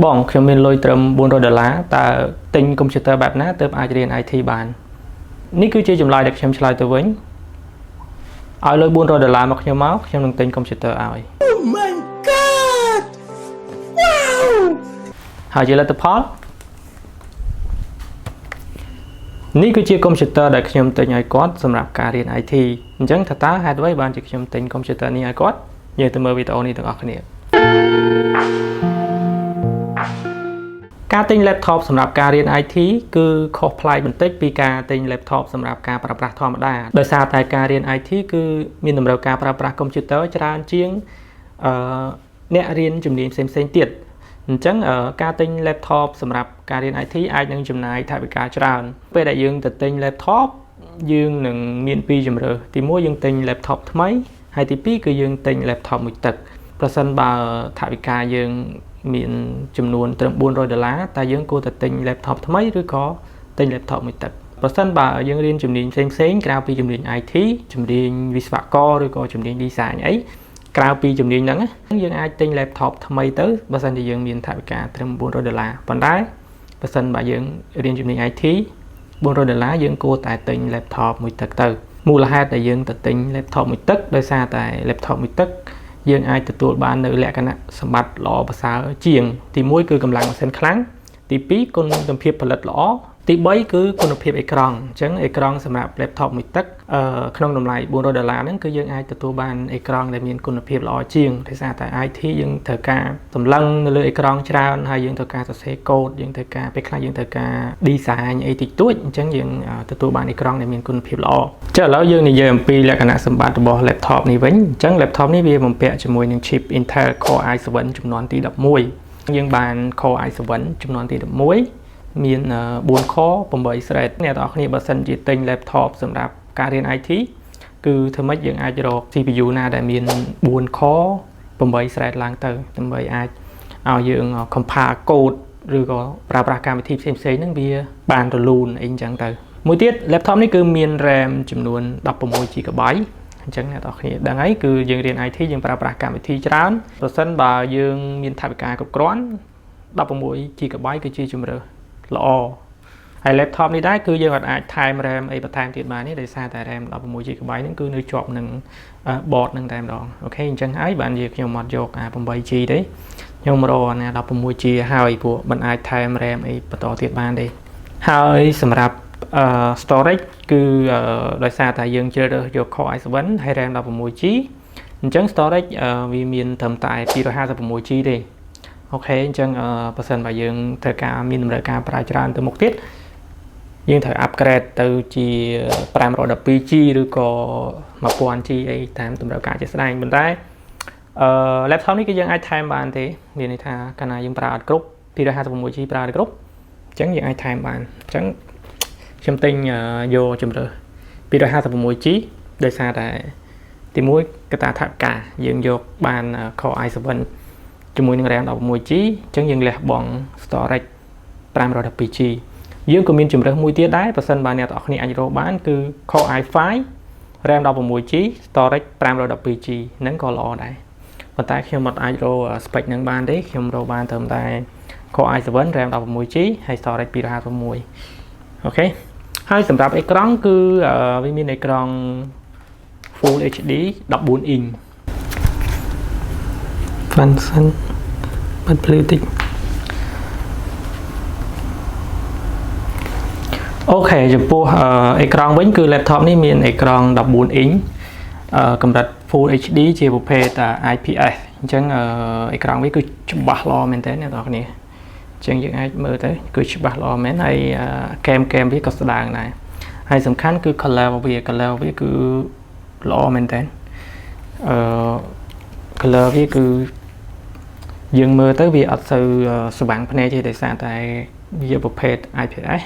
បងខ្ញុំមានលុយត្រឹម400ដុល្លារតើទិញកុំព្យូទ័របែបណាទើបអាចរៀន IT បាននេះគឺជាចម្លើយដែលខ្ញុំឆ្លើយទៅវិញឲ្យលុយ400ដុល្លារមកខ្ញុំមកខ្ញុំនឹងទិញកុំព្យូទ័រឲ្យ Oh my God! Wow! ហើយជាលទ្ធផលនេះគឺជាកុំព្យូទ័រដែលខ្ញុំទិញឲ្យគាត់សម្រាប់ការរៀន IT អញ្ចឹងថាតើហេតុអ្វីបានជាខ្ញុំទិញកុំព្យូទ័រនេះឲ្យគាត់យើងទៅមើលវីដេអូនេះទាំងអស់គ្នាការទិញ laptop សម្រាប់ការរៀន IT គឺខុសប្លែកបន្តិចពីការទិញ laptop សម្រាប់ការប្រើប្រាស់ធម្មតាដោយសារតែការរៀន IT គឺមានតម្រូវការប្រើប្រាស់កុំព្យូទ័រច្រើនជាងអឺអ្នករៀនជំនាញផ្សេងៗទៀតអញ្ចឹងការទិញ laptop សម្រាប់ការរៀន IT អាចនឹងចំណាយថវិកាច្រើនពេលដែលយើងទៅទិញ laptop យើងនឹងមានពីរជម្រើសទីមួយយើងទិញ laptop ថ្មីហើយទីពីរគឺយើងទិញ laptop មួយទឹកប្រសិនបើថវិកាយើងមានចំនួនត្រឹម400ដុល្លារតើយើងគួរតែទិញ laptop ថ្មីឬក៏ទិញ laptop មួយទឹកប្រសិនបើយើងរៀនជំនាញផ្សេងផ្សេងក្រៅពីជំនាញ IT ជំនាញវិស្វករឬក៏ជំនាញ design អីក្រៅពីជំនាញហ្នឹងយើងអាចទិញ laptop ថ្មីទៅបើសិនជាយើងមានថវិកាត្រឹម400ដុល្លារប៉ុន្តែបើសិនបើយើងរៀនជំនាញ IT 400ដុល្លារយើងគួរតែទិញ laptop មួយទឹកទៅមូលហេតុដែលយើងទៅទិញ laptop មួយទឹកដោយសារតែ laptop មួយទឹកយើងអាចទទួលបាននៅលក្ខណៈសម្បត្តិល្អប្រសើរជាងទី1គឺកម្លាំងម៉ាស៊ីនខ្លាំងទី2គុណភាពផលិតល្អទី3គឺគុណភាពអេក្រង់អញ្ចឹងអេក្រង់សម្រាប់ laptop មួយទឹកក្នុងតម្លៃ400ដុល្លារហ្នឹងគឺយើងអាចទទួលបានអេក្រង់ដែលមានគុណភាពល្អជាងដោយសារតែ IT យើងត្រូវការសម្លឹងនៅលើអេក្រង់ច្រើនហើយយើងត្រូវការសរសេរកូដយើងត្រូវការពេលខ្លះយើងត្រូវការ design អីតិចតួចអញ្ចឹងយើងទទួលបានអេក្រង់ដែលមានគុណភាពល្អចុះឥឡូវយើងនិយាយអំពីលក្ខណៈសម្បត្តិរបស់ laptop នេះវិញអញ្ចឹង laptop នេះវាបំពាក់ជាមួយនឹង chip Intel Core i7 ជំនាន់ទី11យើងបាន Core i7 ជំនាន់ទី11មាន4 core 8 thread អ្នកទាំងអស់គ្នាបើសិនជាទិញ laptop សម្រាប់ការរៀន IT គឺធ្វើម៉េចយើងអាចរក CPU ណាដែលមាន4 core 8 thread ឡើងទៅដើម្បីអាចឲ្យយើង compile code ឬក៏ប្រើប្រាស់កម្មវិធីផ្សេងៗហ្នឹងវាបានរលូនអីចឹងទៅមួយទៀត laptop នេះគឺមាន RAM ចំនួន 16 GB អញ្ចឹងអ្នកទាំងអស់គ្នាដឹងហើយគឺយើងរៀន IT យើងប្រើប្រាស់កម្មវិធីច្រើនប្រសិនបើយើងមានថវិកាគ្រប់គ្រាន់16 GB គឺជាជម្រើសល្អហើយ laptop នេះដែរគឺយើងអាចថែម RAM អីបន្ថែមទៀតបានទេដោយសារតែ RAM 16 GB ហ្នឹងគឺនៅជាប់នឹង board ហ្នឹងតែម្ដង OK អញ្ចឹងហើយបានជាខ្ញុំអត់យកអា 8G ទេខ្ញុំរកអា 16G ហើយព្រោះมันអាចថែម RAM អីបន្តទៀតបានទេហើយសម្រាប់អឺ storage គឺដោយសារតែយើងជ្រើសរើសយក Core i7 ហើយ RAM 16G អញ្ចឹង storage វាមានត្រឹមតែ 256G ទេ OK អញ្ចឹងបើសិនបើយើងត្រូវការមានតម្រូវការប្រើច្រើនទៅមុខទៀតយើងត្រូវ upgrade ទៅជា 512G ឬក៏ 1000G អីតាមតម្រូវការជាក់ស្ដែងប៉ុន្តែអឺ laptop នេះគឺយើងអាចថែមបានទេមានន័យថាកាលណាយើងប្រើអត់គ្រប់ 256G ប្រើអត់គ្រប់អញ្ចឹងយើងអាចថែមបានអញ្ចឹងខ្ញុំទិញយកជម្រើស 256G ដោយសារតែទី1កត្តាថវិកាយើងយកបាន Core i7 ជាមួយនឹង RAM 16G អញ្ចឹងយើងលះបង់ storage 512G យើងក៏មានជម្រើសមួយទៀតដែរបើសិនបើអ្នកទាំងអស់គ្នាអាចរកបានគឺ Core i5 RAM 16G storage 512G ហ្នឹងក៏ល្អដែរប៉ុន្តែខ្ញុំអត់អាចរក spec ហ្នឹងបានទេខ្ញុំរកបានត្រឹមតែ Core i7 RAM 16G ហើយ storage 256 OK ហើយសម្រាប់អេក្រង់គឺវាមានអេក្រង់ Full HD 14 inch function បាត់ភ្លឺតិច OK ចំពោះអេក្រង់វិញគឺ laptop នេះមានអេក្រង់14 inch កម្រិត Full HD ជាប្រភេទ IPS អញ្ចឹងអេក្រង់វាគឺច្បាស់ល្អមែនតើអ្នកនរគ្នាអញ្ចឹងយើងអាចមើលទៅគឺច្បាស់ល្អមែនហើយកែមកែមវាក៏ស្ដើងដែរហើយសំខាន់គឺ color របស់វា color វាគឺល្អមែនតើអឺ color វាគឺយើងមើលទៅវាអត់សូវស្វាងភ្នែកទេដោយសារតែវាប្រភេទ IPS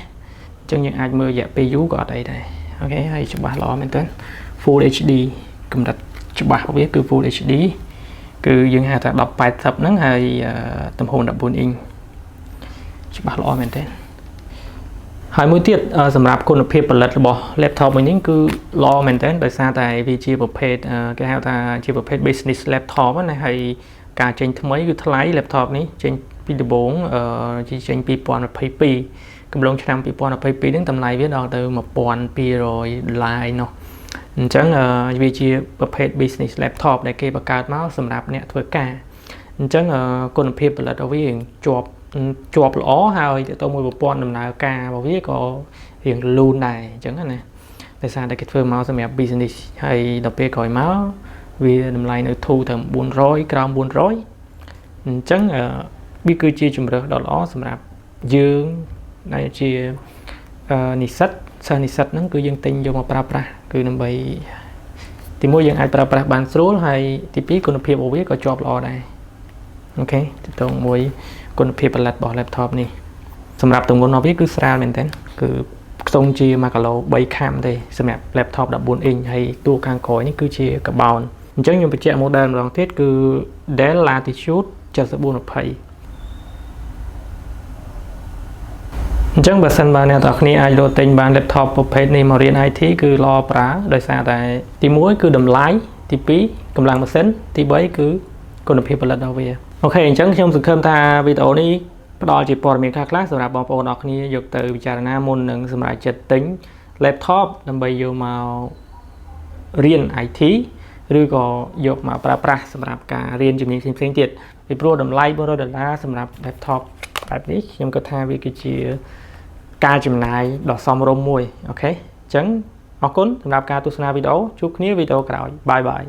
អញ្ចឹងយើងអាចមើលរយៈពេលយូរក៏អត់អីដែរ OK ហើយច្បាស់ល្អមែនទែន Full HD កម្រិតច្បាស់របស់វាគឺ Full HD គឺយើងហៅថា1080ហ្នឹងហើយទំហំ14អ៊ីងច្បាស់ល្អមែនទែនហើយមួយទៀតសម្រាប់គុណភាពផលិតរបស់ laptop មួយនេះគឺល្អមែនទែនដោយសារតែវាជាប្រភេទគេហៅថាជាប្រភេទ business laptop ណាហើយការចេញថ្មីគឺថ្លៃ laptop នេះចេញ ពីដំបូងអឺចេញ2022កំឡុងឆ្នាំ2022ហ្នឹងតម្លៃវាដល់ទៅ1200ដុល្លារឯណោះអញ្ចឹងវាជាប្រភេទ business laptop ដែលគេបង្កើតមកសម្រាប់អ្នកធ្វើការអញ្ចឹងគុណភាពផលិតរបស់វាជាប់ជាប់ល្អហើយទៅមួយប្រព័ន្ធដំណើរការរបស់វាក៏រៀងលូនដែរអញ្ចឹងណាដោយសារតែគេធ្វើមកសម្រាប់ business ហើយដល់ពេលក្រោយមកវាតម្លៃនៅធូរត្រឹម400ក្រោម400អញ្ចឹងវាគឺជាជំរើសដ៏ល្អសម្រាប់យើងដែលជានិស្សិតសិស្សនិស្សិតហ្នឹងគឺយើងទិញយកមកប្រើប្រាស់គឺដើម្បីទីមួយយើងអាចប្រើប្រាស់បានស្រួលហើយទីពីរគុណភាពរបស់វាក៏ជាប់ល្អដែរ OK ទៅតងមួយគុណភាពផលិតរបស់ laptop នេះសម្រាប់ទម្ងន់របស់វាគឺស្រាលមែនទែនគឺខ្ទង់ជា1គីឡូ3ខាំទេសម្រាប់ laptop 14 inch ហើយតួខាងក្រោយនេះគឺជាកាបោនអញ្ចឹងខ្ញុំបញ្ជាក់ model ម្ដងទៀតគឺ Dell Latitude 7420អញ្ចឹងបើសិនបើអ្នកទាំងគ្នាអាចលក់ទិញបាន laptop ប្រភេទនេះមករៀន IT គឺល្អប្រើដោយសារតែទី1គឺតម្លៃទី2កម្លាំងម៉ាស៊ីនទី3គឺគុណភាពផលិតរបស់វា OK អញ្ចឹងខ្ញុំសង្ឃឹមថាវីដេអូនេះផ្ដល់ជាព័ត៌មានខ្លះៗសម្រាប់បងប្អូនអរគ្នាយកទៅពិចារណាមុននឹងសម្រេចចិត្តទិញ laptop ដើម្បីយកមករៀន IT ឬក៏យកមកប្រើប្រាស់សម្រាប់ការរៀនជំនាញផ្សេងៗទៀតពីព្រោះតម្លៃ400ដុល្លារសម្រាប់ laptop បែបនេះខ្ញុំគិតថាវាគឺជាការចំណាយដ៏សមរម្យមួយ OK អញ្ចឹងអរគុណសម្រាប់ការទស្សនាវីដេអូជួបគ្នាវីដេអូក្រោយ bye bye.